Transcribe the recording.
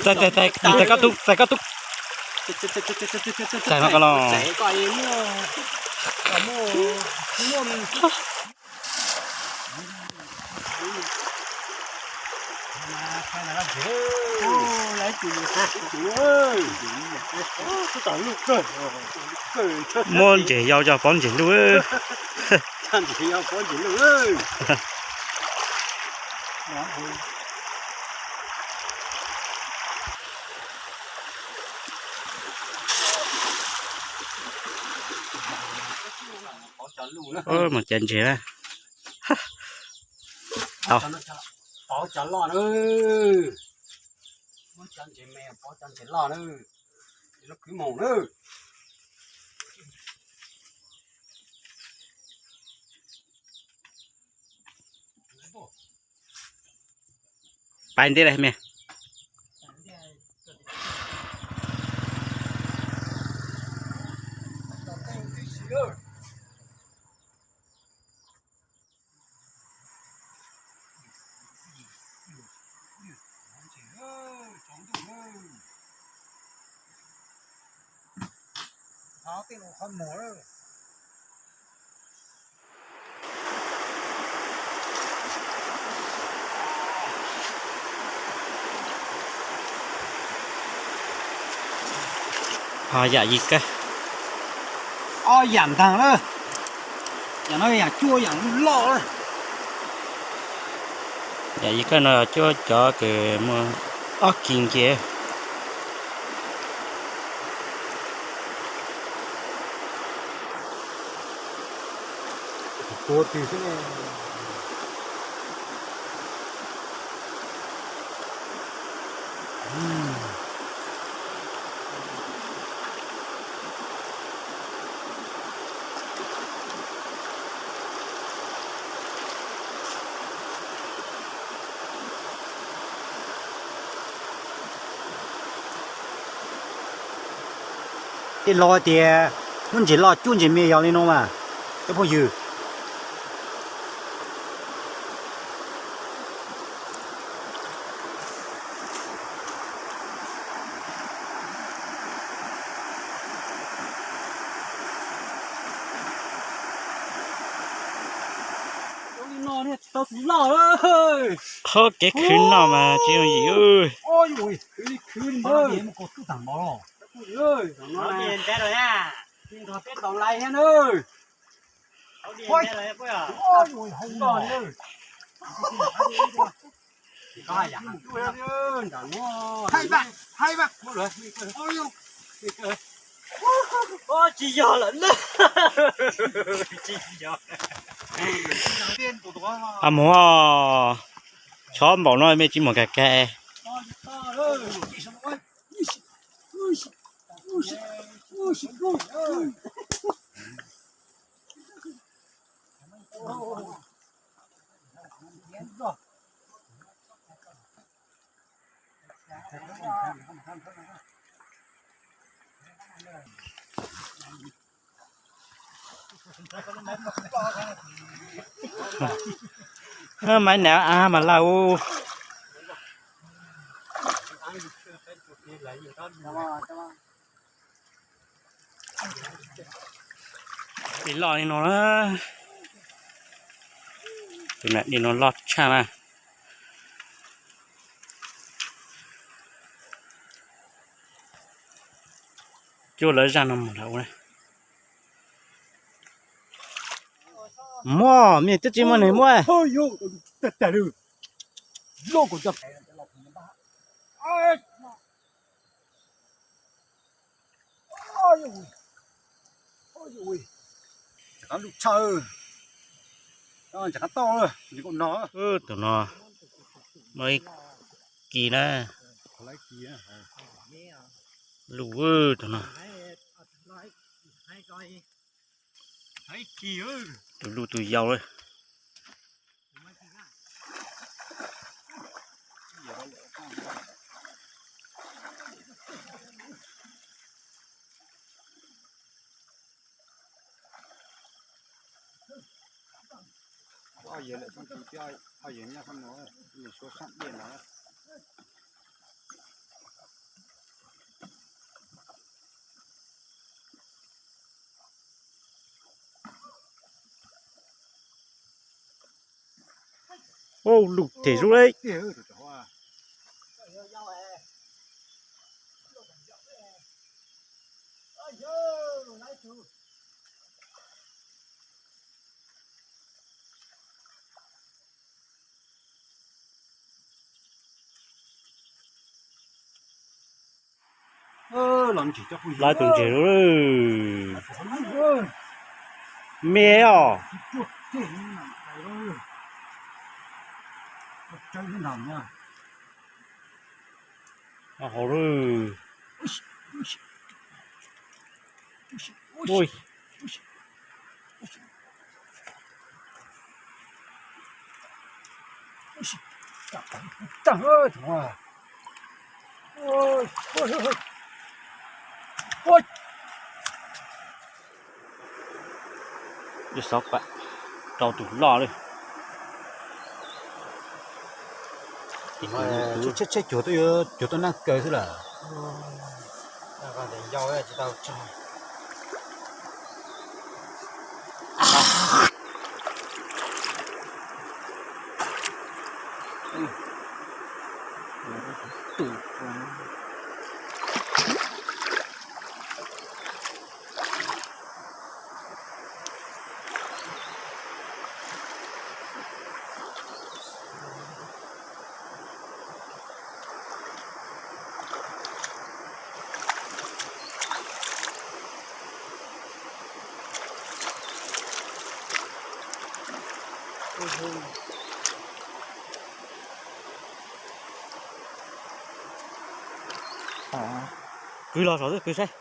Txais, txais, txais, txais koj tub, txais koj tub. Txais no koj los. Muab ntses yau tso pov ntses luj. Mus cav ntses na. Tau. Pov cov loj na. Muab cov ntses me pov cov ntses loj na. Lub kwv moos na. Pais ntiaj teb me. Ho yam yig kawg. Ob yam ntaag na. Yam no yam cuaj yam loj na. Yam yig kawg no cuaj cov kws muaj ob kis nce. Tej laus tias muab ntses loj cuab ntses me yog li no mas cov phooj ywg. Qhov kev khwv noj mas tsis yooj yim. Tsis yog lawm na. Tsis yog. A mus, chob npaum no mej tsis mus kag kag. Maiv nav av mas laj ub. Di loj li no na. Tus nam di no loj tshaj na. Cuab lawv zaj no mus lawm ua. Muaj, mej twb tsis muaj neeg muaj. Tus no muaj ib kis na. Luj tus no. Tus luj tus yau lawm. Ub, lug them zuj le. Lawv tus ntses lawm. Me os. Hauv lawm. Ui. Xov pam rau tus loj li. Tsheb cuag tuaj, cuag tuaj naj kaw xwb lawm. Kwv los saum xwb, kwv saib.